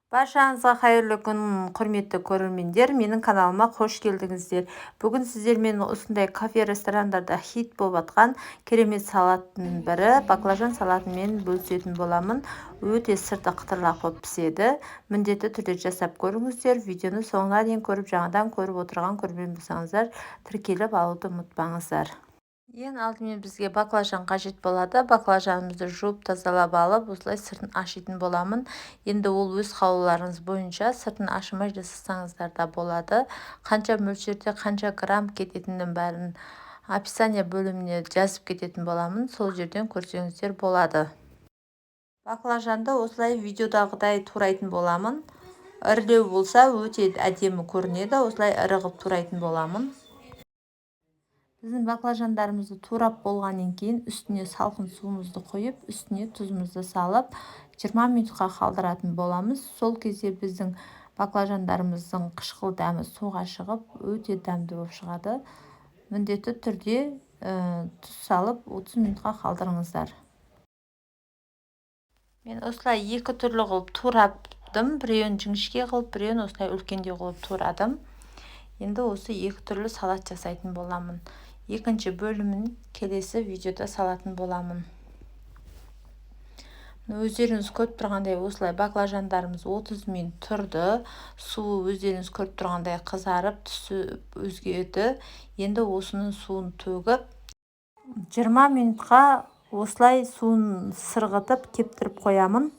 Баршаңызға қайырлы күн, құрметті көрермендер! Менің каналыма қош келдіңіздер. Бүгін сіздермен осындай кафе, ресторандарда хит болып жатқан керемет салаттың бірі баклажан салатымен бөлісетін боламын. Өте сырты қытырлақ болып піседі. Міндетті түрде жасап көріңіздер. Видеоны соңына дейін көріп, жаңадан көріп отырған көрермен болсаңыздар, тіркеліп алуды ұмытпаңыздар. Ең алдымен бізге баклажан қажет болады. Баклажанымызды жуып, тазалап алып, осылай сыртын ашитын боламын. Енді ол өз қалауларыңыз бойынша, сыртын ашымай жасасаңыздар да болады. Қанша мөлшерде, қанша грамм кететінін бәрін описание бөліміне жазып кететін боламын. Сол жерден көрсеңіздер болады. Баклажанды осылай видеодағыдай турайтын боламын. Ірілеу болса, өте әдемі көрінеді. Осылай ірі қылып турайтын боламын. Біздің баклажандарымызды турап болғаннан кейін, үстіне салқын суымызды құйып, үстіне тұзымызды салып, 20 минутқа қалдыратын боламыз. Сол кезде біздің баклажандарымыздың қышқыл дәмі суға шығып, өте дәмді болып шығады. Міндетті түрде тұз салып, 30 минутқа қалдырыңыздар. Мен осылай екі түрлі қылып турадым: біреуін жіңішке қылып, біреуін осылай үлкендеу қылып турадым. Енді осы екі түрлі салат жасайтын боламын. Екінші бөлімін келесі видеода салатын боламын. Өздеріңіз көріп тұрғандай, осылай баклажандарымыз 30 минут тұрды. Суы, өздеріңіз көріп тұрғандай, қызарып, түсі өзгерді. Енді осының суын төгіп, 20 минутқа осылай суын сырғытып, кептіріп қоямын.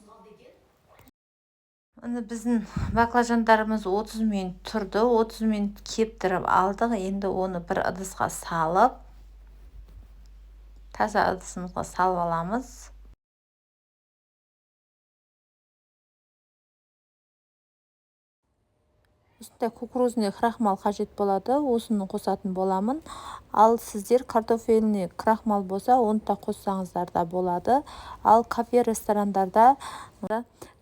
Міне, біздің баклажандарымыз 30 минут тұрды, 30 минут кептіріп алдық. Енді оны бір ыдысқа салып, таза ыдысымызға салып аламыз. Осындай кукурузный крахмал қажет болады, осыны қосатын боламын. Ал сіздер картофельный крахмал болса, оны да қоссаңыздар да болады. Ал кафе, ресторандарда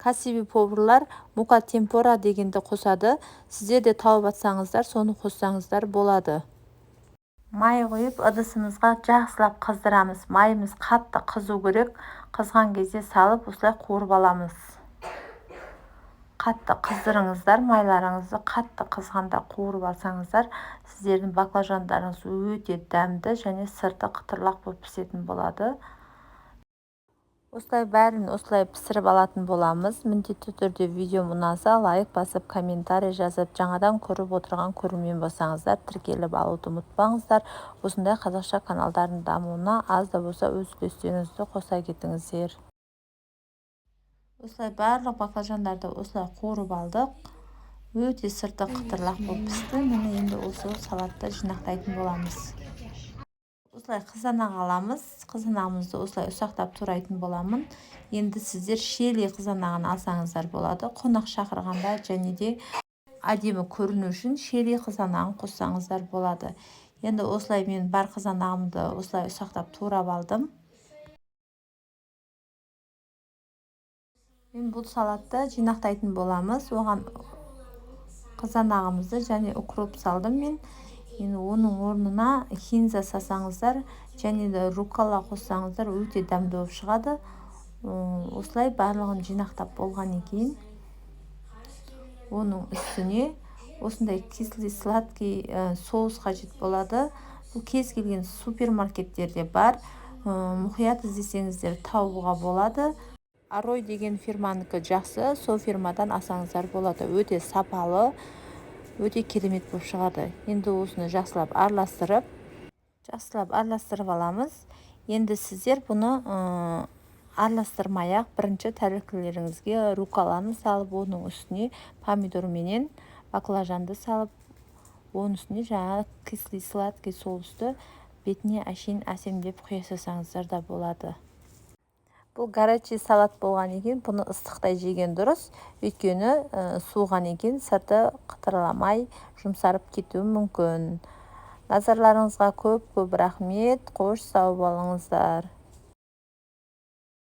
кәсіби поварлар мука темпура дегенді қосады. Сіздер де тауып атсаңыздар, соны қоссаңыздар болады. Май құйып, ыдысымызға жақсылап қыздырамыз. Майымыз қатты қызу керек. Қызған кезде салып, осылай қуырып аламыз. Қатты қыздырыңыздар майларыңызды. Қатты қызғанда қуырып алсаңыздар, сіздердің баклажандарыңыз өте дәмді және сырты қытырлақ болып пісетін болады. Осылай бәрін осылай пісіріп алатын боламыз. Міндетті түрде видеом ұнаса, лайк басып, комментарий жазып, жаңадан көріп отырған көрермен болсаңыздар, тіркеліп алуды ұмытпаңыздар. Осындай қазақша каналдардың дамуына аз да болса өз үлестеріңізді қоса кетіңіздер. Осылай барлық баклажандарды осылай қуырып алдық. Өте сырты қытырлақ болып пісті. Міне, енді осы салатты жинақтайтын боламыз. Осылай қызанақ аламыз. Қызанағымызды осылай ұсақтап турайтын боламын. Енді сіздер шели қызанағын алсаңыздар болады. Қонақ шақырғанда және де әдемі көріну үшін шели қызанағын қоссаңыздар болады. Енді осылай мен бар қызанағымды осылай ұсақтап турап алдым. Мен бұл салатты жинақтайтын боламыз. Оған қызанағымызды және укроп салдым мен. Енді оның орнына кинза салсаңыздар және де руккола қоссаңыздар, өте дәмді болып шығады. Осылай барлығын жинақтап болғаннан кейін, оның үстіне осындай кислый сладкий соус қажет болады. Бұл кез келген супермаркеттерде бар, мұқият іздесеңіздер, табуға болады. Арой деген фирманікі жақсы, сол фирмадан алсаңыздар болады. Өте сапалы, өте керемет болып шығады. Енді осыны жақсылап араластырып, жақсылап араластырып аламыз. Енді сіздер бұны араластырмай ақ, бірінші тәрелкелеріңізге рукколаны салып, оның үстіне помидор менен баклажанды салып, оның үстіне жаңағы кислый сладкий соусты бетіне әшейін әсемдеп құя салсаңыздар да болады. Бұл горячий салат болған екен, бұны ыстықтай жеген дұрыс, өйткені суыған екен, сырты қытырламай, жұмсарып кетуі мүмкін. Назарларыңызға көп көп рахмет. Қош, сау болыңыздар!